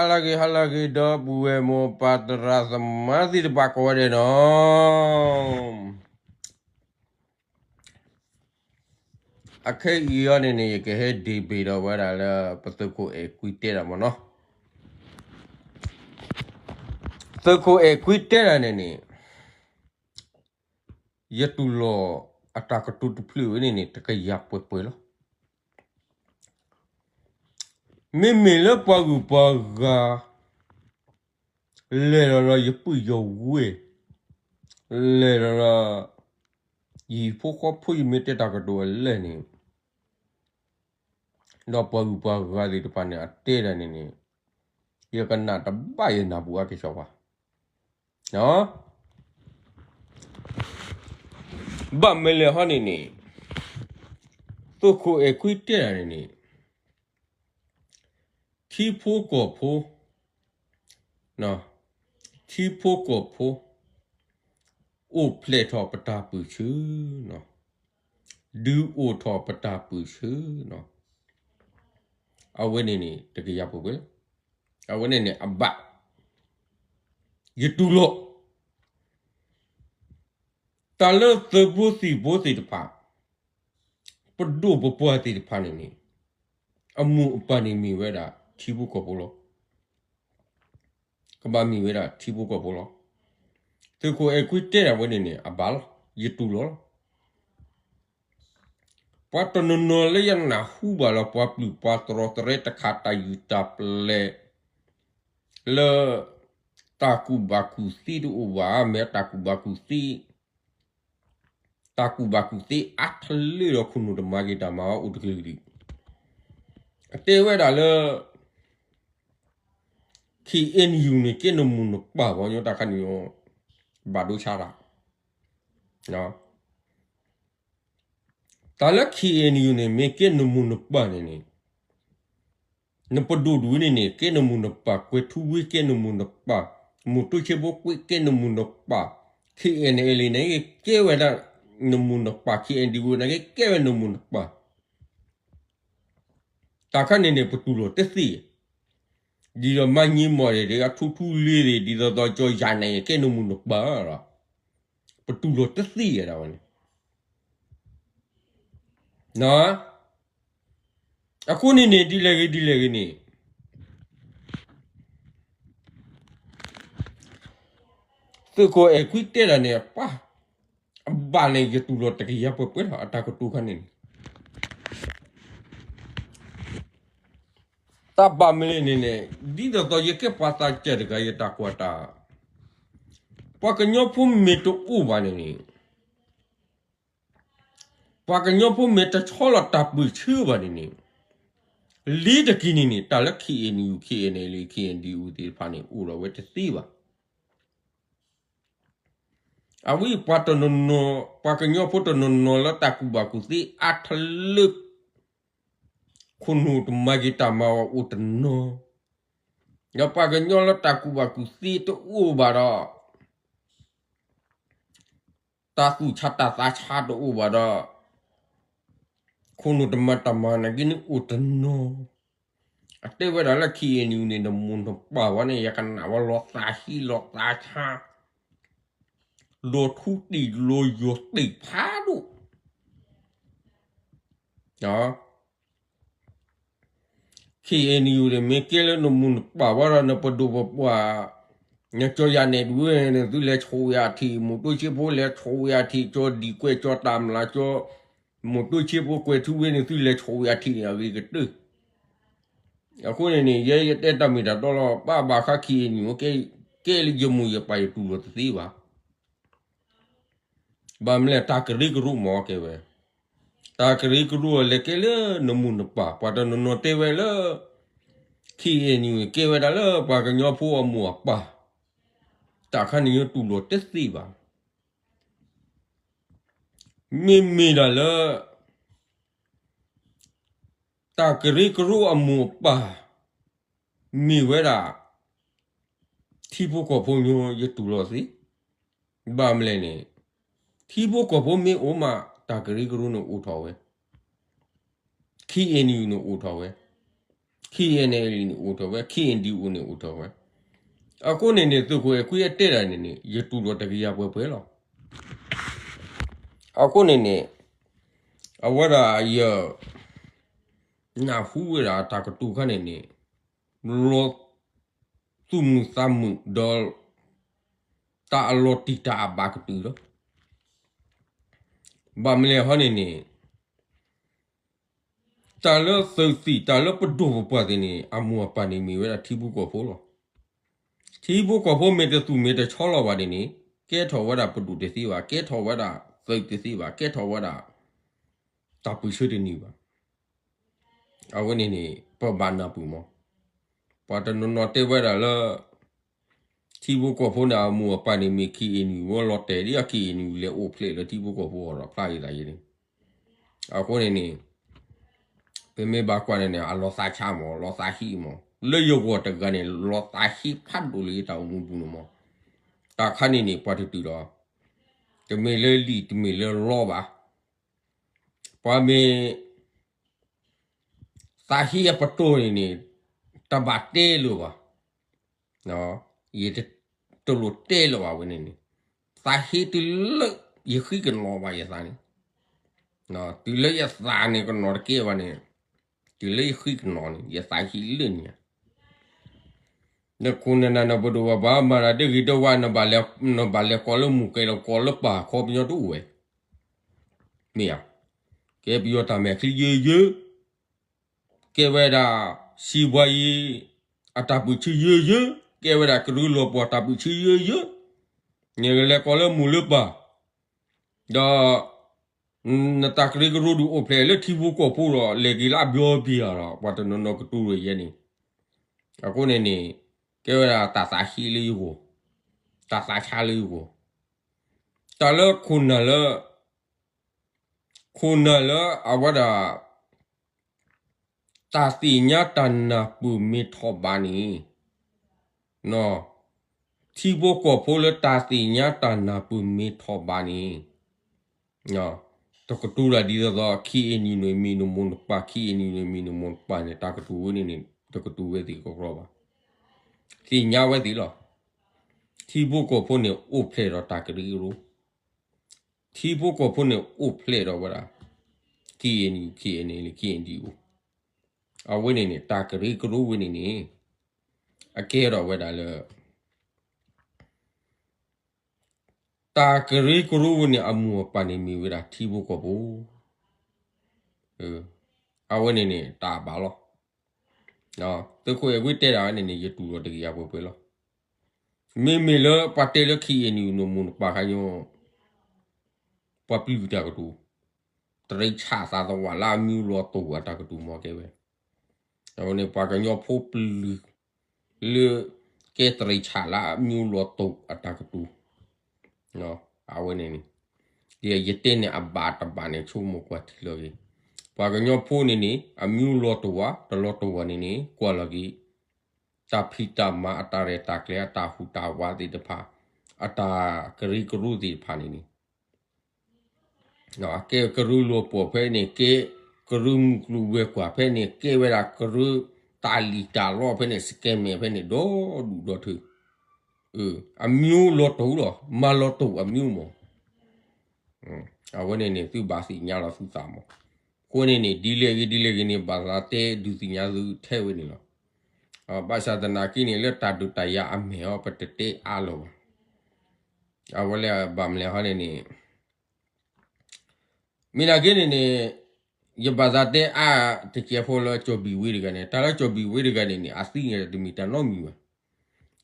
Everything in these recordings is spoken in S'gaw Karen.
ဟါလၢအဂ့ၤ ဟါလၢအဂ့ၤ ဒီပုၢ်ဝဲၢ်မိၢ်ပၢ်သရၣ်သမါသ့ၣ်တဖၣ်ကိးဂၤဒဲးနီၤ. အခဲအံၤအံၤန့ၣ်န့ၣ် ယကဟဲ debate ဒီးဝဲဒၣ်လၢ ပသုးခိၣ်အဲၣ်ခွံတဲတၢ်မ့ၢ်နီၤ. သုးခိၣ်အဲၣ်ခွံတဲတၢ်န့ၣ်န့ၣ် ယတူၢ်လိာ်အတၢ်ကတိၤတဖျၢၣ်ဝဲန့ၣ်န့ၣ် တကယၤပှဲၤပှဲၤလီၤ. မ့မ့ၢ်လၢပှၤဂုၤပှၤဂၤ လဲၤဒီးဒီးယပုၢ်ယဝဲၢ်, လဲၤဒီးဒီး ယဟံၣ်ဖိဃီဖိ ယမ့ၢ်တဲတၢ်ကတိၤအလဲၣ်န့ၣ် ဒီးပှၤဂုၤပှၤဂၤသ့ၣ်တဖၣ်န့ၣ် အတဲတၢ်န့ၣ်န့ၣ် ယကနၣ်တဘၣ်ယနၢ်ပူၤအါက့ၤစီၤပၤ. ဘၣ်မနုၤလဲၣ်ဟီန့ၣ်န့ၣ် သုးခိၣ်အဲၣ်ခွံတဲတၢ်န့ၣ်န့ၣ် ထံဖိကီၢ်ဖိ, ထံဖိကီၢ်ဖိ အိၣ်ဖျဲၣ်ထီၣ်ပတၢ်ပၢၢ်ဆၢ, ဒုးအိၣ်ထီၣ်ပတၢ်ပၢၢ်ဆၢ, အဝဲန့ၣ်န့ၣ် တကယၤပှဲၤပှဲၤလီၤ. အဝဲန့ၣ်န့ၣ်အဘၣ်, ယတူၢ်လိာ် တၢ်လၢသုးဖိသံၣ်ဖိသ့ၣ်တဖၣ်, ပဒိၣ်ပပှၢ်သ့ၣ်တဖၣ်န့ၣ်န့ၣ် အမိၢ်အပၢ်န့ၣ်မ့ၢ်ဝဲဒၣ်ထံဖိကီၢ်ဖိလီၤ. ကဘၣ်မ့ၢ်ဝဲဒၣ်ထံဖိကီၢ်ဖိလီၤ. သုးခိၣ်အဲၣ်ခွံတဲတၢ်ဝဲန့ၣ်န့ၣ် အဘၣ်လီၤ, ယတူၢ်လိာ်လီၤ. ပှၤတနီၤနီၤလၢယနၢ်ဟူဘၣ်လၢ ပှၤပျုၢ်ပှၤတြီတရဲတခါ တၢ်ယူၢ်တၢ်ပျဲၢ် လၢ တၢ်ကူၣ်ဘၣ်ကူၣ်သ့တအိၣ်ဘၣ်, မ့ၢ်တၢ်ကူၣ်ဘၣ်ကူၣ်သ့, တၢ်ကူၣ်ဘၣ်ကူၣ်သ့အါတလၢဒီး ခိၣ်နူာ်တမၤက့ၤတၢ်မၤအီၤအိၣ်တကလုာ်ဒံး, အတဲဝဲဒၣ်လၢ ခ့ၣ်အဲၣ်ယူၣ်န့ၣ် ကဲနမိၢ်နပၢ်ဘၣ်ညီ တၢ်ခါန့ၣ် ဘၣ်ဒိဆါတၢ် တၢ်လၢ ခ့ၣ်အဲၣ်ယူၣ်န့ၣ် မ့ၢ်ကဲနမိၢ်နပၢ်န့ၣ်န့ၣ်, နပဒိၣ်ဒူၣ်န့ၣ်န့ၣ် ကဲနမိၢ်နပၢ်, ကွဲၤထူဝ့ကဲနမိၢ်နပၢ်, မိၢ်တိစ့ဖိကွဲးကဲနမိၢ်နပၢ်, ခ့ၣ်အဲၣ်န့ၣ် အလံၤန့ၣ် ကဲဝဲဒၣ်နမိၢ်နပၢ်, ခ့ၣ်အဲၣ်ဒံၣ်ဝ့ၢ်န့ၣ် ကဲဝဲနမိၢ်နပၢ်, တၢ်ခါန့ၣ်န့ၣ် ပတူၢ်လိာ်တသ့, ဒ်သိးမါညံမီၢ်န့ၣ် အထူထူလ့သ့ၣ် ဒ်သိးသိးကၠီယၤန့ၣ် ကဲနမိၢ်နပၢ်လီၤ, ပတူၢ်လိာ်တသ့ဒၣ်ဝဲန့ၣ် အဃိန့ၣ်န့ၣ် ဒ်လဲၣ်ဂ့ၤဒ်လဲၣ်ဂ့ၤန့ၣ်, သုးခိၣ်အဲၣ်ခွံတဲတၢ်န့ၣ် ပှၤအဘၣ်န့ၣ် ယတူၢ်လိာ်တကယၤပှဲၤပှဲၤလီၤ အတၢ်ကတိၤခါန့ၣ်န့ၣ် တၢ်ဘၣ်မနုၤလဲၣ်န့ၣ်န့ၣ်, ဒ်သိးသိးယကဲပှၤသးစၢ်တဂၤ ယတၢ်ကွၢ်တၢ်, ပှၤကညီဖိမ့ၢ်တအိၣ်ဘၣ်န့ၣ်န့ၣ်, ပှၤကညီဖိမ့ၢ်တဆီလီၤတၢ်ပၢၢ်ဆၢဘၣ်န့ၣ်န့ၣ်, လ့ၤတက့ၤန့ၣ်န့ၣ် တၢ်လၢ ခ့ၣ်အဲၣ်ယူၣ်, ခ့ၣ်အဲၣ်အဲၣ်လ့ၣ်, ခ့ၣ်အဲၣ်ဒံၣ်အူသ့ၣ်တဖၣ်န့ၣ် အိၣ်ဒီးဝဲတသ့ဘၣ်. အဝဲပှၤတနီၤနီၤ, ပှၤကညီဖိတနီၤနီၤလၢတၢ်ကူၣ်ဘၣ်ကူၣ်သ့အါတလၢ ခိၣ်နူာ်တမၤက့ၤတၢ်မၤအီၤအိၣ်တနီၤ, ဒီးပှၤကညီလၢတၢ်ကူၣ်ဘၣ်ကူၣ်သ့တအိၣ်ဘၣ်ဒီး, တၢ်သူၣ်ဆါတၢ်သးဆါတအိၣ်ဘၣ်ဒီး, ခိၣ်နူာ်တမၤတၢ်မၤန့ၣ်က့န့ၣ်အိၣ်တနီၤ, အတဲဝဲဒၣ်လၢ ခ့ၣ်အဲၣ်ယူၣ်န့ၣ် နမိၢ်နပၢ်ဝဲန့ၣ် ယကနၣ်ဝဲလီၤသးဆံးလီၤသးဆါ, လီၤထူတံၢ်လီၤယိာ်တံၢ်ဖးဒိၣ် ခ့ၣ်အဲၣ်ယူၣ်န့ၣ် မ့ၢ်ကဲလၢနမိၢ်နပၢ်ဝဲဒီး နပဒိၣ်ပပှၢ်, နကၠီယၤနဲၣ်ဒုဝဲန့ၣ် သုလဲၤဆိၣ်ဝဲအထံး, မိၢ်တိစ့ဖိလဲၤဆိၣ်ဝဲအထံး, ကၠီဒံၣ်ကွဲးကၠီတၢ်မျၢ်, ကၠီ, မိၢ်တိစ့ဖိကွဲၤထူဝ့န့ၣ် သုလဲၤဆိၣ်ဝဲအထံးန့ၣ် အဂ့ၤကတၢၢ်. အဃိန့ၣ်န့ၣ် ယဲယတဲတၢ်မ့ၢ်တၢ်တီလီၤ, ဘၣ်ဘၣ်ဃး ခ့ၣ်အဲၣ်ယူၣ် ကဲလၢယမိၢ်ယပၢ်ယတူၢ်လိာ်တသ့ဘၣ်. ဘၣ်မနုၤလဲၣ် တၢ်ကရၢကရိမ့ၢ်ကဲဝဲ, တၢ်ကရၢကရိအလဲၤကဲလၢနမိၢ်နပၢ်, ပှၤတနီၤနီၤတဲဝဲလၢ ခ့ၣ်အဲၣ်ယူၣ် ကဲဝဲဒၣ်လၢပှၤကညီဖိအမိၢ်အပၢ်, တၢ်ခါန့ၣ်ယတူၢ်လိာ်တသ့ဘၣ်. မ့မ့ၢ်ဒၣ်လၢ တၢ်ကရၢကရိအမိၢ်အပၢ် မ့ၢ်ဝဲဒၣ် ထံဖိကီၢ်ဖိညီ ယတူၢ်လိာ်သ့. ဘၣ်မနုၤလဲၣ်န့ၣ်, ထံဖိကီၢ်ဖိမ့ၢ်အိၣ်မး တၢ်ကရၢကရိန့ၣ်အိၣ်ထီၣ်ဝဲ, ခ့ၣ်အဲၣ်ယူၣ်န့ၣ်အိၣ်ထီၣ်ဝဲ, K N L A န့ၣ်အိၣ်ထီၣ်ဝဲ, K N D O န့ၣ်အိၣ်ထီၣ်ဝဲ. အဃိန့ၣ်န့ၣ် သုးခိၣ်အဲၣ်ခွံအတဲဒၣ်န့ၣ်န့ၣ် ယတူၢ်ဒီးတကယၤပှဲၤပှဲၤလီၤ. အဃိန့ၣ်န့ၣ် အဝဲဒၣ်ယ နၢ်ဟူဝဲဒၣ်တၢ်ကတိၤခါန့ၣ်န့ၣ် လီၤသူၣ်မုာ်သးမုာ်ဒီး တၢ်အလီၤတံၢ်တၢ်အဘၣ်ကတုၤလီၤ. ဘၣ်မနုၤလဲၣ်ဟီန့ၣ်န့ၣ် တၢ်လၢသုးသံၣ် တၢ်လၢပဒိၣ်ပပှၢ်သ့ၣ်န့ၣ် အမိၢ်အပၢ်န့ၣ်မ့ၢ်ဝဲဒၣ်ထံဖိကီၢ်ဖိလီၤ. ထံဖိကီၢ်ဖိမ့ၢ်တသူၣ်မ့ၢ်တဆီလီၤဘၣ်န့ၣ်န့ၣ် ကဲထီၣ်ဝဲဒၣ်ပဒိၣ်တသ့ဘၣ်, ကဲထီၣ်ဝဲဒၣ်သုးတသ့ဘၣ်, ကဲထီၣ်ဝဲဒၣ်တၢ်ပၢၢ်ဆၢတန့ၢ်ဘၣ်. အဝဲန့ၣ်န့ၣ် ပဘၣ်နၢ်ပၢၢ်မး. ပှၤတနီၤနီၤတဲဝဲဒၣ်လၢ ထံဖိကီၢ်ဖိန့ၣ် အမိၢ်အပၢ်န့ၣ်မ့ၢ် K N U ဝဲလီၤတဲာ်ဒ်အ K N U လဲၤအိၣ်ဖျဲၣ်လၢထံဖိကီၢ်ဖိအီၤဒီးဖျါယသးယဲန့ၣ်. အဃိန့ၣ်န့ၣ် ပမ့ၢ်ဘၣ်ကွၢ်န့ၣ်န့ၣ် အလီၤသးဆါမး လီၤသးဟံးမး လၢယဂီၢ်တဂၤန့ၣ် လီၤသးဟံးဖးဒိၣ်လၢယတၢ်အိၣ်မူပူၤန့ၣ်မး. တၢ်ခါန့ၣ်န့ၣ် ပှၤတတုၤဒီး တမ့ၢ်လၢလံာ်တမ့ၢ်လၢလီဘၣ်. ပှၤမ့ၢ် သးဟံးအပတီၢ်န့ၣ်န့ၣ် တဘၣ်တဲလၢၤဘၣ်. ယတလိၣ်တဲလၢၤဘၣ်ဝဲန့ၣ်န့ၣ် သးဟံးတုၤလၢယဃံကနီၤဘၣ်ယသးန့ၣ်, တုၤလၢယသးန့ၣ်ကနီၤတကဲဘၣ်န့ၣ်, တုၤလၢယဃံကနီၤန့ၣ် ယသးဟံးလၢန့ၣ်ဧါ. နခိၣ်နနၢ်နပဒိၣ်ပပှၢ်မၤတၢ်တဂ့ၤတဝါ နဘၣ်လဲၤကိးလၢမူၤကဲလၢကိးလၢပၢ် ခီပညီတအိၣ်ဝဲ မ့ၢ်ဧါ. ကဲပယီၤတၢ်မဲာ်ချံယၢယၢ, ကဲဝဲဒၣ် စံးဘှါယံၤ အတၢ်ပၢၢ်ဆၢယၢယၢ, ကဲဝဲဒၣ်ကရၢလီၤပှီၢ်တၢ်ပၢၢ်ဆၢယၢယၢ, နလဲၤကိးလၢမူၤလၢပၢ်, ဒီး နတၢ်ကရၢကရိဒုးအိၣ်ဖျဲၣ်လၢထံဖိကီၢ်ဖိဒီး လဲၤက့ၤလၢအဘျီပံၤဧါဒီး ပှၤတနီၤနီၤကတိၤဝဲယဲန့ၣ်. အဃိန့ၣ်န့ၣ် ကဲဝဲဒၣ်တၢ်သးဟံးလၢယဂီၢ်, တၢ်သးဆါလၢယဂီၢ်, တၢ်လၢခိၣ်နၢ်လၢ ခိၣ်နၢ်လၢအဝဲဒၣ် တၢ်သ့ၣ်ညါတၢ်နၢ်ပၢၢ်မ့ၢ်ထီၣ်ဘးန့ၣ်, ထံဖိကီၢ်ဖိလၢတၢ်သ့ၣ်ညါတၢ်နၢ်ပၢၢ်မ့ၢ်ထီၣ်ဘးန့ၣ်, တကတိၤတၢ်ဒ်သိးသိး KNU န့ၣ်မ့ၢ်နမိၢ်နပၢ်, KNU န့ၣ်မ့ၢ်နမိၢ်နပၢ်န့ၣ် တၢ်ကတိၤဝဲန့ၣ်န့ၣ် တကတိၤဝဲသ့ၣ်ကီကီဘၣ်. သ့ၣ်ညါဝဲသ့ၣ်လီၤ. ထံဖိကီၢ်ဖိန့ၣ်အိၣ်ဖျဲၣ်ဒီးတၢ်ကရၢကရိ, ထံဖိကီၢ်ဖိန့ၣ်အိၣ်ဖျဲၣ်ဒီးဝဲဒၣ် KNU, KNLA, KNDO, အဝဲန့ၣ်န့ၣ် တၢ်ကရၢကရိဝဲန့ၣ်န့ၣ် အကဲထီၣ်ဝဲဒၣ်လၢ တၢ်ကရၢကရိဝဲန့ၣ် အမိၢ်အပၢ်န့ၣ်မ့ၢ်ဝဲဒၣ်ထံဖိကီၢ်ဖိ, အဝဲန့ၣ်န့ၣ် တၢ်ဘၣ်လီၤ. သုးခိၣ်အဲၣ်ဝ့တဲဒၣ်ဝဲန့ၣ်န့ၣ် ယတူၢ်လိာ်တကယၤပှဲၤပှဲၤလီၤ. မ့မ့ၢ်လၢပှၤတဲလၢ KNU န့ၣ်မိၢ်နပၢ်ခါညီ ပှၤပျုၢ်တၢ်ကတိၤ, တရံးဆၣ်သးသဝးလၢအမံၤလီၤတိာ်အတၢ်ကတိၤမ့ၢ်ကဲဝဲ, အဝဲန့ၣ် ပှၤကညီဖိပျုၢ် လၢ ကဲတရံးဆၣ်လၢအမံၤလီၤတိာ်အတၢ်ကတိၤ, အဝဲန့ၣ်န့ၣ် ယတဲန့ၣ်အဘၣ်တဘၣ်န့ၣ် ဆိကမိၣ်ကွၢ်ထံလီၤဂ့ၤ, ပှၤကညီဖိန့ၣ်န့ၣ် အမံၤလီၤတိာ်ဝဲ တလီၤတိာ်ဝဲန့ၣ်န့ၣ် ကွၢ်လီၤဂ့ၤ, တၢ်ဖံးတၢ်မၤအတၢ်ရဲၣ်တၢ်ကျဲၤအတၢ်ဟူးတၢ်ဝးသ့ၣ်တဖၣ်, အတၢ်ကရၢကရိသ့ၣ်တဖၣ်န့ၣ်န့ၣ် ကဲကရၢလီၤပှီၢ်ဖဲန့ၣ်, ကဲကရၢမုၢ်ကျိၤဝဲၤကွာ်ဖဲန့ၣ်, ကဲဝဲဒၣ်ကရၢတၢ်လံၣ်တၢ်လီဖဲန့ၣ်, scammer ဖဲန့ၣ် ဒီဒူၣ်ဒီထၢ, အမံၤလီၤတိာ်လီၤ, မၤလီၤတိာ်အမံၤမး, အဝဲန့ၣ်န့ၣ် သုဘၣ်သ့ၣ်ညါလီၤသုသးမး, အဃိန့ၣ်န့ၣ် ဒ်လဲၣ်ဂ့ၤဒ်လဲၣ်ဂ့ၤန့ၣ် ဘၣ်သးတဲဒုးသ့ၣ်ညါသုထဲဝဲန့ၣ်လီၤ. ဘၣ်ဆၣ်သနာ်က့န့ၣ် လၢတၢ်ဒုးတၢ်ယၤအမဲာ်ဟီ ပတတဲအါလၢၤဘၣ်. အဝဲလၢဘၣ်မနုၤလဲၣ်ဟီန့ၣ်န့ၣ် မ့ၢ်နာ်က့န့ၣ်န့ၣ် ယဘၣ်သးတဲအါတစဲးဖိလၢကၠီၤဘံၣ်ဝ့တဂၤန့ၣ်, တၢ်လၢကၠီၤဘံၣ်ဝ့တဂၤန့ၣ်န့ၣ် အသံန့ၣ်တမ့ၢ်တၢ်နီတမံၤဘၣ်.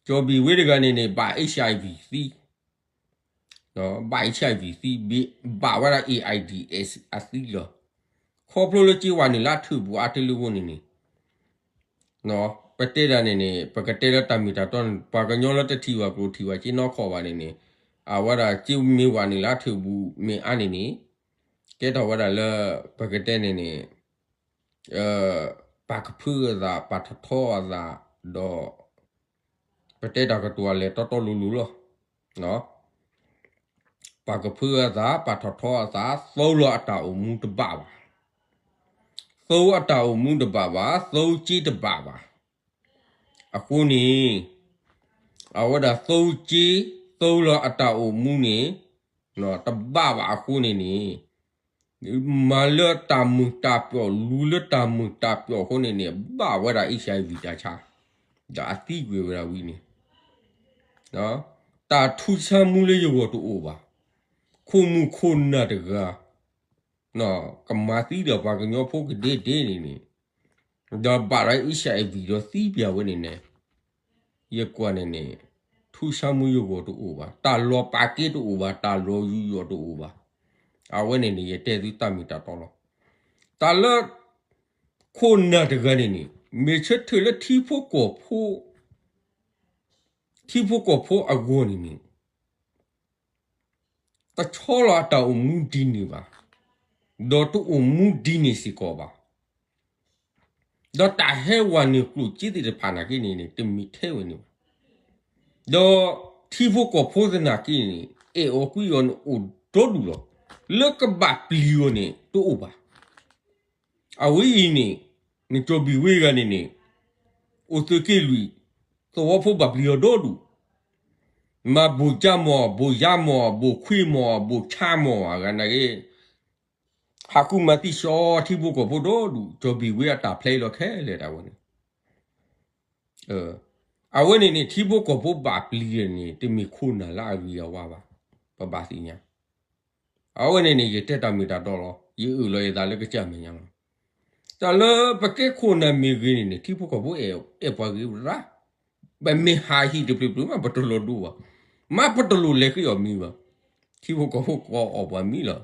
ကၠီၤဘံၣ်ဝ့တဂၤန့ၣ်န့ၣ် ဘၣ် HIV သံ, ဘၣ် HIV သံ, ဘၣ်ဝဲဒၣ် AIDS အသံလီၤ. ခီဖျိလၢက့ၤဝဲနုာ်လၢအထၢၣ်ပူၤအါတလၢအဃိန့ၣ်န့ၣ် ပတဲဒၣ်န့ၣ်န့ၣ် ပကတဲလၢတၢ်မ့ၢ်တၢ်တီန့ၣ် ပှၤကညီလၢတထံၣ်ဘၣ်ကျိၤထံၣ်ဘၣ်က့နီၢ်ခီၣ်ဘၣ်န့ၣ်န့ၣ် အဝဲဒၣ်က့ၤမ့ၢ်ဝဲနုာ်လၢအထၢၣ်ပူၤမ့ၢ်အါန့ၣ်န့ၣ် ကဲထီၣ်ဝဲဒၣ်လၢ ပကတဲန့ၣ်န့ၣ် ပာ်ကဖၢအသး ပာ်ထီၣ်ထီအသး ဒီး ပတဲတၢ်ကတိၤအလဲၤတီတီလိၤလိၤလီၤ. ပာ်ကဖၢအသး ပာ်ထီၣ်ထီအသး သိလီၤအတၢ်အိၣ်မူတဘၣ်ဘၣ်. သိအတၢ်အိၣ်မူတဘၣ်ဘၣ်, သိက့တဘၣ်ဘၣ်. အဃိန့ၣ် အဝဲဒၣ်သိက့ သိလၢအတၢ်အိၣ်မူန့ၣ် တဘၣ်ဘၣ်အဃိန့ၣ်န့ၣ် မၤလၢတၢ်မုာ်တၢ်ပျီၣ် လူၤလၢတၢ်မုာ်တၢ်ပျီၣ်အဃိန့ၣ်န့ၣ် ဘၣ်ဝဲဒၣ် HIV တၢ်ဆါ, ဒီးအသံကွံာ်ဝဲဒၣ်ဝံၤန့ၣ် တၢ်ထူးဆါမူလၢယဂီၢ်တအိၣ်ဘၣ်. ခိၣ်မူခိၣ်နၢ်တဂၤ ကမၤသံဒီးပှၤကညီဖိကဒဲဒဲန့ၣ်န့ၣ်, ဒီးဘၣ်ဒီး HIV ဒီးသံပျၢ်ဝဲန့ၣ်န့ၣ်, ယကွၢ်န့ၣ်န့ၣ် ထူးဆါမူယဂီၢ်တအိၣ်ဘၣ်, တၢ်လီၤပာ်က့တအိၣ်ဘၣ်, တၢ်လီၤယူၤယီၣ်တအိၣ်ဘၣ်. အဝဲန့ၣ်န့ၣ် ယတဲသုတၢ်မ့ၢ်တၢ်တီလီၤ. တၢ်လၢ ခိၣ်နၢ်တဂၤန့ၣ်န့ၣ် မ့ၢ်ဆၢထၢၣ်လၢထံဖိကီၢ်ဖိ ထံဖိကီၢ်ဖိအဂီၢ်န့ၣ်န့ၣ် တဆီလီၤအတၢ်အိၣ်မူဒ်န့ၣ်ဘၣ်, ဒီးတအိၣ်မူဒ်န့ၣ်စ့ၢ်ကီးဘၣ်. ဒီးတၢ်ဟဲဝဲနုာ်ကျိၣ်စ့သ့ၣ်တဖၣ်နာ်က့န့ၣ်န့ၣ် တမ့ၢ်ထဲဝဲန့ၣ်ဘၣ်. ဒီးထံဖိကီၢ်ဖိသနာ်က့န့ၣ် အဲၣ်အီၤကွံအီၤန့ၣ်အိၣ်ဒီဒူၣ်လီၤ. လၢကဘၣ်ပျံၤအီၤန့ၣ် တအိၣ်ဘၣ်. အဝဲအံၤန့ၣ် နကၠီၤဘံၣ်ဝ့ဂၤန့ၣ်န့ၣ် အိၣ်သုးက့လွံၢ် သဝီဖိဘၣ်ပျံၤအီၤဒီဒူၣ်, မၤဘိၣ်ကၠၢ်မီၢ် ဘိၣ်ယါမီၢ် ဘိၣ်ခွံမီၢ် ဘိၣ်ဆါမီၢ် အဂၤနာ်က့ ဟးဃုမၤသံဆှီထံဖိကီၢ်ဖိဒီဒူၣ်, ကၠီၤဘံၣ်ဝ့အတၢ်ဖျဲအံၤလီၤခဲလၢာ်ဒၣ်ဝဲန့ၣ် အဝဲန့ၣ်န့ၣ် ထံဖိကီၢ်ဖိဘၣ်ပျံၤန့ၣ် တမ့ၢ်ခိၣ်နၢ်လၢအဂ့ၤအဝါဘၣ်, ပဘၣ်သ့ၣ်ညါ. အဝဲန့ၣ်န့ၣ် ယတဲတၢ်မ့ၢ်တၢ်တီလီၤ, ယအၢၣ်လီၤယသးလၢကစၢ်မဲာ်ညါလီၤ. တၢ်လၢပကဲခိၣ်နၢ်မ့ၢ်ဂ့ၤန့ၣ်န့ၣ် ထံဖိကီၢ်ဖိအဲၣ်ပှၤဂ့ၤရၣ်, ပမ့ၢ်ဟးဟံၣ်တဖျၢၣ်ဖျၢၣ်မး ပတလိၣ်ဒိဘၣ်, မ့ၢ်ပတလိၣ်လဲၤဃ့အီၣ်မံဘၣ်, ထံဖိကီၢ်ဖိကိးအီၣ်ပှၤမံလီၤ.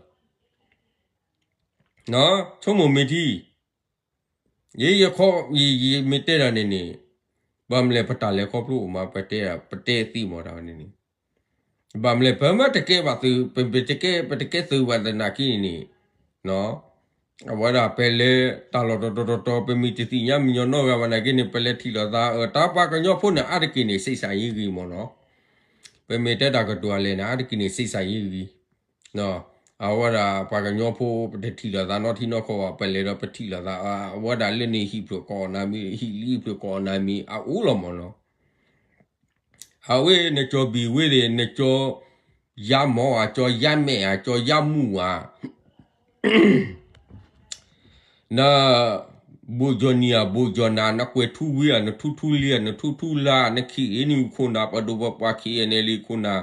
ဆိကမိၣ်မ့ၢ်ထံ ယဲယခီ ယမ့ၢ်တဲတၢ်န့ၣ်န့ၣ်, ဘၣ်မလဲၣ်ပတၢ်လဲၤခီဖျိအိၣ်မး ပတဲ ပတဲသ့မးတၢ်န့ၣ်န့ၣ်, ဘၣ်မလဲၣ် ပမ့ၢ်တကဲဘၣ်သုး ပတကဲ ပတကဲသုးဘၣ်သနာ်က့န့ၣ်န့ၣ်, အဝဲဒၣ်ပလဲၤတၢ်လီၢ်တတီၤတီၤတီၤ ပမ့ၢ်တသ့ၣ်ညါမညီနီတဂၤဘၣ်နာ်က့န့ၣ် ပလဲၤထံၣ်လိာ်သး တၢ်ပှၤကညီဖိန့ၣ် အါတက့ၢ်န့ၣ် စ့းစးယံဂံၢ်မ့ၢ်နီၤ, ပမ့ၢ်တဲတၢ်ကတိၤအလဲၣ်န့ၣ် အါတက့ၢ်န့ၣ် စ့းစးယံဂံၢ် အဝဲဒၣ်ပှၤကညီဖိ ပတထံၣ်လိာ်သးနီထံနီကီၢ်ဘၣ်, ပလဲၤဒီးပထံၣ်လိာ်သး အဝဲဒၣ်လၢန့ၣ်ဟံၣ်ဖျၢၣ်ကိးနၤမံၤ ဟံၣ်လံဖျၢၣ်ကိးနၤမံၤ အအိၣ်လီၤမ့ၢ်နီၤ. အဝဲန့ၣ်ကၠီၤဘံၣ်ဝ့သ့ၣ် နကၠီၤယါမီၢ်ဧါ ကၠီၤယါမဲာ်ဧါ ကၠီၤယါမူၣ်ဧါ နဘိၣ်ကၠီၤနံၤဧါ ဘိၣ်ကၠီၤနၤ နကွဲၤထူဝ့ဧါ နထူထူလ့ဧါ နထူထူလါ နခံအ့နံၣ်ခိၣ်နၢ် ပဒိၣ်ပပှၢ် ခံအ့နလံခိၣ်နၢ်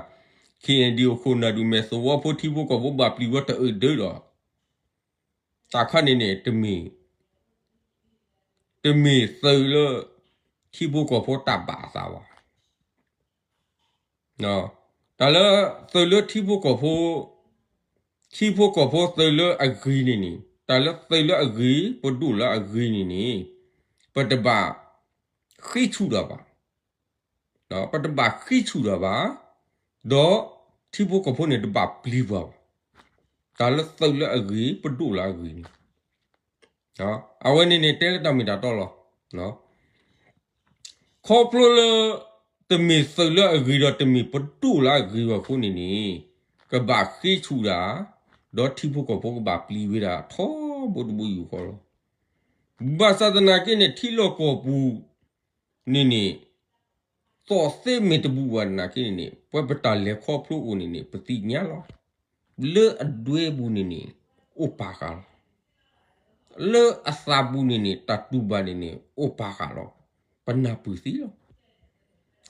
ခံအ့ဒံၣ်ခိၣ်နၢ် ဒုးမဲာ်သဝီဖိထံဖိကီၢ်ဖိဘၣ်ပျံၤဝဲတအၢဒၢဒီး တၢ်ခါန့ၣ်န့ၣ် တမ့ၢ် တမ့ၢ်သုးလၢ ထံဖိကီၢ်ဖိတၢ်ဘၣ်အသးဘၣ်. တၢ်လၢသုးလၢထံဖိကီၢ်ဖိ ထံဖိကီၢ်ဖိသုးလၢအဂ့ၤန့ၣ်န့ၣ် တၢ်လၢသုးလၢအဂ့ၤ ပဒိၣ်လၢအဂ့ၤန့ၣ်န့ၣ် ပတဘၣ်ဃ့ဆူၣ်တၢ်ဘၣ်. ပတဘၣ်ဃ့ဆူၣ်တၢ်ဘၣ်, ဒီးထံဖိကီၢ်ဖိန့ၣ်တဘၣ်ပျံၤပှၤဘၣ်. တၢ်လၢသုးလၢအဂ့ၤ ပဒိၣ်လၢအဂ့ၤန့ၣ် အဝဲန့ၣ်န့ၣ် တဲလၢတၢ်မ့ၢ်တၢ်တီလီၤ. ခီဖျိလၢ တမ့ၢ်သုးလၢအဂ့ၤဒီးတမ့ၢ်ပဒိၣ်လၢအဂ့ၤဘၣ်အဃိန့ၣ်န့ၣ် ကဘၣ်ဃ့ဆူၣ်ဒၣ်, ဒီးထံဖိကီၢ်ဖိကဘၣ်ပျံၤဝဲဒၣ်ထီဘိတဘိယူၢ်ဃီလီၤ. ဘၣ်ဆၣ်သနာ်က့န့ၣ် ထံလီၢ်ကီၢ်ပူၤန့ၣ်န့ၣ် သီၣ်သ့မ့ၢ်တဘူၣ်ဘၣ်သနာ်က့န့ၣ်န့ၣ် ပှၤပတၢ်လဲၤခီဖျိအိၣ်န့ၣ်န့ၣ် ပသ့ၣ်ညါလီၤ. လၢအဒွဲပူၤန့ၣ်န့ၣ် အိၣ်ပာ်ဃာ်လီၤ. လၢအသးပူၤန့ၣ်န့ၣ် တၢ်တူၢ်ဘၣ်န့ၣ်န့ၣ် အိၣ်ပာ်ဃာ်လီၤ. ပနၢ်ပၢၢ်သ့လီၤ.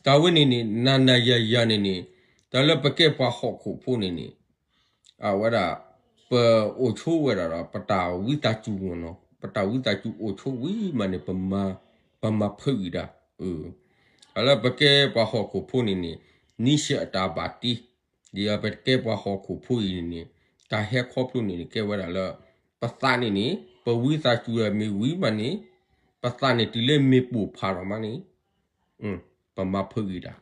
တၢ်ဝဲန့ၣ်န့ၣ် နၤနၤယၤယၤန့ၣ်န့ၣ် တၢ်လၢပကဲပှၤဟီၣ်ခိၣ်ဖိန့ၣ်န့ၣ် အဝဲဒၣ် ပအိၣ်ဆိးဝဲဒၣ်ဒီး ပတၢ်ဝံသးစူၤမ့ၢ်နီၤ ပတၢ်ဝံသးစူၤအိၣ်ဆိးဝံၤမးန့ၣ် ပမၤဖုးဂံၢ်တၢ်, တၢ်လၢပကဲပှၤဟီၣ်ခိၣ်ဖိန့ၣ်န့ၣ် နံၣ်ဆဲးအတၢ်ဘၣ်တ့, ဒ်ပကဲပှၤဟီၣ်ခိၣ်ဖိအံၤန့ၣ်န့ၣ် တၢ်ဟဲခီဖျိန့ၣ်န့ၣ် ကဲဝဲဒၣ်လၢ ပသးန့ၣ်န့ၣ် ပဝံသးစူၤမ့ၢ်ဝံၤမးန့ၣ် ပသးန့ၣ်တုၤလၢမ့ၢ်ပိာ်ဖးထီၣ်မးန့ၣ် ပမၤဖုးဂံၢ်တၢ်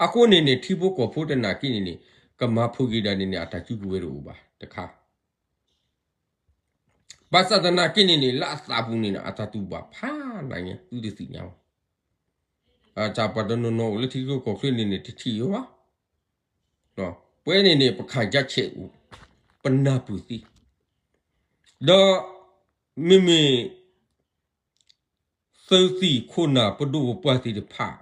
အဃိန့ၣ်န့ၣ် ထံဖိကီၢ်ဖိတနာ်က့န့ၣ်န့ၣ် ကမၤဖုးဂံၢ်တၢ်န့ၣ်န့ၣ် အတၢ်စုကဝဲၤတအိၣ်ဘၣ်တခါ, ဘၣ်ဆၣ်သနာ်က့န့ၣ်န့ၣ် လၢအသးပူၤန့ၣ်န့ၣ် အတၢ်တူၢ်ဘၣ်ဖးနးညါ သုတသ့ၣ်ညါလီၤ. တၢ်ပှၤတနီၤနီၤအိၣ်လၢထံချၢကီၢ်ချၢန့ၣ်န့ၣ် တထံၣ်ယိဘၣ်, ပဝဲန့ၣ်န့ၣ် ပခးယါဆဲးအိၣ် ပနၢ်ပၢၢ်သ့, ဒီး မ့မ့ၢ် သုးသံၣ်ခိၣ်နၢ်ပဒိၣ်ပပှၢ်သ့ၣ်တဖၣ်,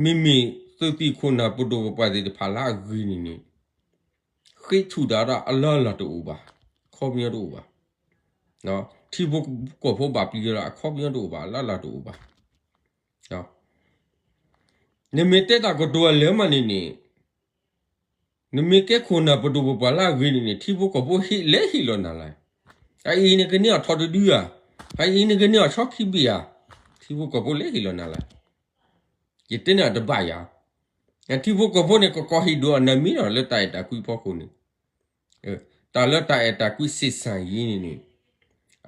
မ့မ့ၢ်သုးသံၣ်ခိၣ်နၢ်ပဒိၣ်ပပှၢ်သ့ၣ်တဖၣ်လၢအဂ့ၤန့ၣ်န့ၣ်, ဃ့ထုးဒၣ်ဒီးအလၢ်လၢ်တအိၣ်ဘၣ်, အခီပညီတအိၣ်ဘၣ်. ထံဖိကီၢ်ဖိဘၣ်ပျံၤဒီးအခီပညီတအိၣ်ဘၣ်, အလၢ်လၢ်တအိၣ်ဘၣ်. နမ့ၢ်တဲတၢ်ကတိၤအလဲၤမးန့ၣ်န့ၣ်, နမ့ၢ်ကဲခိၣ်နၢ်ပဒိၣ်ပပှၢ်လၢအဂ့ၤန့ၣ်န့ၣ် ထံဖိကီၢ်ဖိဟ့ၣ်လဲၤဟ့ၣ်လီၤနၤလီၤ. အအံၤနကန့ၢ်အီၤထီၣ်တဒုဧါ, အအံၤနကန့ၢ်အီၤဆီခံဘ့ၣ်ဧါ, ထံဖိကီၢ်ဖိလဲၤဟ့ၣ်လီၤနၤလီၤ. ယတဲန့ၣ်အတဘၣ်ယၤ, ထံဖိကီၢ်ဖိန့ၣ် ကကီၢ်ဟ့ၣ်ဒိးအနၢ်မံဒီးလၢတၢ်အဲၣ်တၢ်ကွံအဖီခိၣ်န့ၣ်, တၢ်လၢတၢ်အဲၣ်တၢ်ကွံ ဆက်ဆံရေး န့ၣ်န့ၣ်,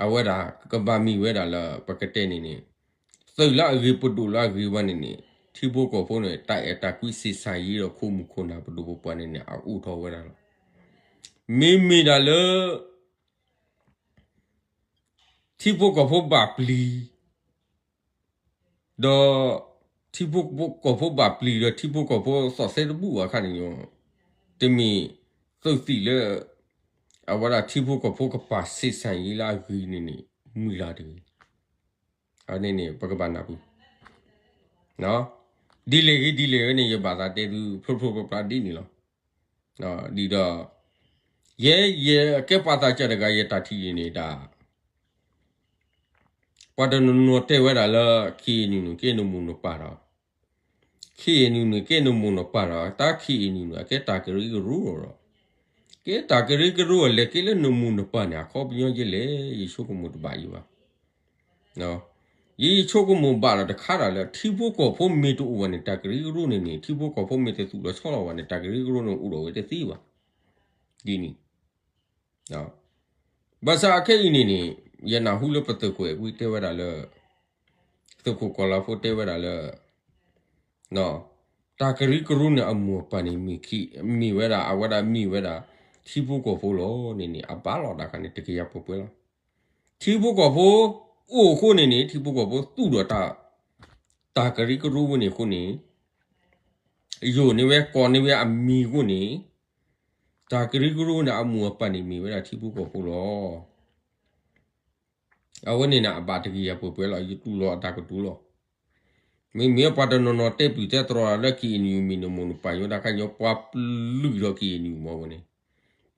အဝဲဒၣ်ကဘၣ်မ့ၢ်ဝဲဒၣ်လၢပကတဲန့ၣ်န့ၣ်, သုးလၢအဂ့ၤပဒိၣ်လၢအဂ့ၤဘၣ်န့ၣ်န့ၣ်, ထံဖိကီၢ်ဖိန့ၣ် တၢ်အဲၣ်တၢ်ကွံ ဆက်ဆံရေး ဒီးခိၣ်မုၣ်ခိၣ်နၢ်ပဒိၣ်ပပှၢ်န့ၣ်န့ၣ် အအိၣ်ထီၣ်ဝဲဒၣ်လီၤ. မ့မ့ၢ်ဒၣ်လၢ ထံဖိကီၢ်ဖိဘၣ်ပျံၤ, ဒီး ထံဖိကီၢ်ဖိဘၣ်ပျံၤဒီးထံဖိကီၢ်ဖိသီၣ်သဲတဘူၣ်ဘၣ်အခါန့ၣ်, တမ့ၢ်သုးသံၣ်လၢ အဝဲဒၣ်ထံဖိကီၢ်ဖိကပာ် ဆက်ဆံရေး လၢအဂ့ၤန့ၣ်န့ၣ် မုၢ်လၢ်တဂ့ၤ. အန့ၣ်န့ၣ် ပကဘၣ်နၢ်ဟူ ဒ်လဲၣ်ဂ့ၤဒ်လဲၣ်ဂ့ၤန့ၣ် ယဘၣ်သးတဲသုဖျိဖျိဖျါဖျါဒ်န့ၣ်လီၤ. ဒ်ဒီး ယဲယကဲပှၤသးစၢ်တဂၤ ယတၢ်ထံၣ်န့ၣ်ဒၣ် ပှၤတနီၤနီၤတဲဝဲဒၣ်လၢ KNU န့ၣ် ကဲနမိၢ်နပၢ်ဒီး KNU န့ၣ် ကဲနမိၢ်နပၢ်ဒီး တၢ် KNU န့ၣ် အကဲတၢ်ကရၢကရိဒီး ကဲတၢ်ကရၢကရိအလဲၤကဲလၢနမိၢ်နပၢ်န့ၣ် အခီပညီယဲလဲၣ် ယဆိကမိၣ်တဘၣ်ယံၤဘၣ်. ယဆိကမိၣ်ဘၣ်ဒီးတခါဒၣ်လၢ ထံဖိကီၢ်ဖိမ့ၢ်တအိၣ်ဘၣ်န့ၣ် တၢ်ကရၢကရိန့ၣ်န့ၣ် ထံဖိကီၢ်ဖိမ့ၢ်တသူၣ်လီၤဆီလီၤဘၣ်န့ၣ် တၢ်ကရၢကရိန့ၣ်အိၣ်ဒီးဝဲတသ့ဘၣ်. ဒ်န့ၣ် ဘၣ်ဆၣ်အခဲအံၤန့ၣ်န့ၣ် ယနၢ်ဟူလၢပသုးခိၣ်အဲၣ်ကွံတဲဝဲဒၣ်လၢ သုးခိၣ်ကီၤလၤဖိတဲဝဲဒၣ်လၢ တၢ်ကရၢကရိန့ၣ်အမိၢ်အပၢ်န့ၣ် မ့ၢ်ဝဲဒၣ် အဝဲဒၣ်မ့ၢ်ဝဲဒၣ် ထံဖိကီၢ်ဖိလီၤန့ၣ်န့ၣ် အဘၣ်လီၤတၢ်ခါန့ၣ် တကယၤပှဲၤပှဲၤလီၤ. ထံဖိကီၢ်ဖိအိၣ်အဃိန့ၣ်န့ၣ် ထံဖိကီၢ်ဖိသူၣ်ဒီးတၢ် တၢ်ကရၢကရိဝဲန့ၣ်အဃိန့ၣ် ယိာ်န့ၢ်ဝဲကိးန့ၢ်ဝဲအမံၤအဃိန့ၣ် တၢ်ကရၢကရိန့ၣ်အမိၢ်အပၢ်န့ၣ်မ့ၢ်ဝဲဒၣ်ထံဖိကီၢ်ဖိလီၤ. အဝဲန့ၣ်န့ၣ် အဘၣ်တကယၤပှဲၤပှဲၤလီၤ ယတူၢ်လိာ်အတၢ်ကတိၤလီၤ. မ့မ့ၢ်ပှၤတနီၤနီၤတဲပျုၢ်တဲတြီၤလၢ KNU မ့ၢ်နမိၢ်နပၢ်ညိတၢ်ခါညီ ပှၤပျုၢ်ဒီး KNU မ့ၢ်ဝဲန့ၣ်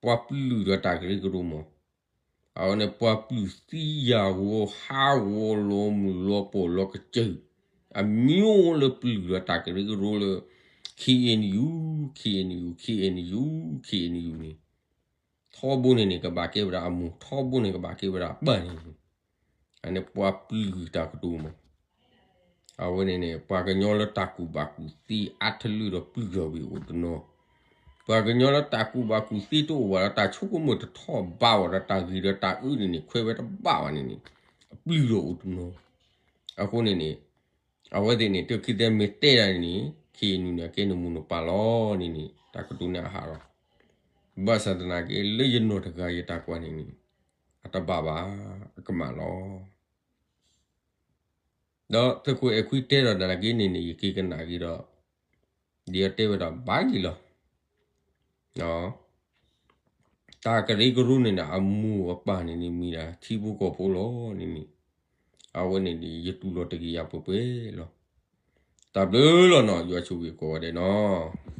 ပှၤပျုၢ်ဒီးတၢ်ကရၢကရိမ့ၢ် အဝဲန့ၣ် ပှၤပျုၢ်သံယာ်ဂီၤဟးဂီၤလီၤမုၢ်လီၤပီၢ်လီၤကစၢၢ် အမံၤအိၣ်လၢပျုၢ်ဒီးတၢ်ကရၢကရိလၢ KNU, KNU, KNU, KNU န့ၣ် ထီဘိန့ၣ်န့ၣ် ကဘၣ်ကဲဝဲဒၣ်အမိၢ် ထီဘိန့ၣ်ကဘၣ်ကဲဝဲဒၣ်အပၢ်န့ၣ် အန့ၣ်ပှၤပျုၢ်တၢ်ကတိၤမ့ၢ် အဝဲန့ၣ်န့ၣ် ပှၤကညီလၢတၢ်ကူၣ်ဘၣ်ကူၣ်သ့အါတလၢဒီးပျုၢ်ထီၣ်ဝဲအိၣ်တနီၤ, ပှၤကညီလၢတၢ်ကူၣ်ဘၣ်ကူၣ်သ့တအိၣ်ဘၣ်ဒီး တၢ်ဆိကမိၣ်တထီၣ်ဘးဘၣ်ဒီး တၢ်ဂ့ၤဒီးတၢ်အၢန့ၣ်န့ၣ် ခွဲးဝဲတဘၣ်ဘၣ်န့ၣ်န့ၣ် ပျုၢ်ထီၣ်အိၣ်တနီၤ. အဃိန့ၣ်န့ၣ် အဝဲသ့ၣ်န့ၣ် တခံသ့မ့ၢ်တဲဒၣ်န့ၣ်န့ၣ် KNU န့ၣ် အကဲနမိၢ်နပၢ်လီၤန့ၣ်န့ၣ် တၢ်ကတိၤန့ၣ်အဟးလီၤ. ဘၣ်ဆၣ်သနာ်က့ လၢယနီၢ်တဂၤယတၢ်ကွၢ်န့ၣ်န့ၣ် အတဘၣ်ဘၣ် အကမၣ်လီၤ. ဒီးသုးခိၣ်အဲၣ်ခွံတဲဒီးနာ်က့န့ၣ်န့ၣ် ယက့ၤကနၣ်က့ၤဒီး ဒ်အတဲဝဲဒၣ်ဘၣ်လံလီၤ. တၢ်ကရၢကရိန့ၣ်န့ၣ် အမိၢ်အပၢ်န့ၣ်န့ၣ် မ့ၢ်ဒၣ်ထံဖိကီၢ်ဖိလီၤန့ၣ်န့ၣ် အဝဲန့ၣ်န့ၣ် ယတူၢ်လိာ်တကယၤပှဲၤပှဲၤလီၤ. တၢ်ဘျုးလီၤနီၤ ယွၤဆိၣ်ဂ့ၤကိးဂၤဒဲးနီၤ.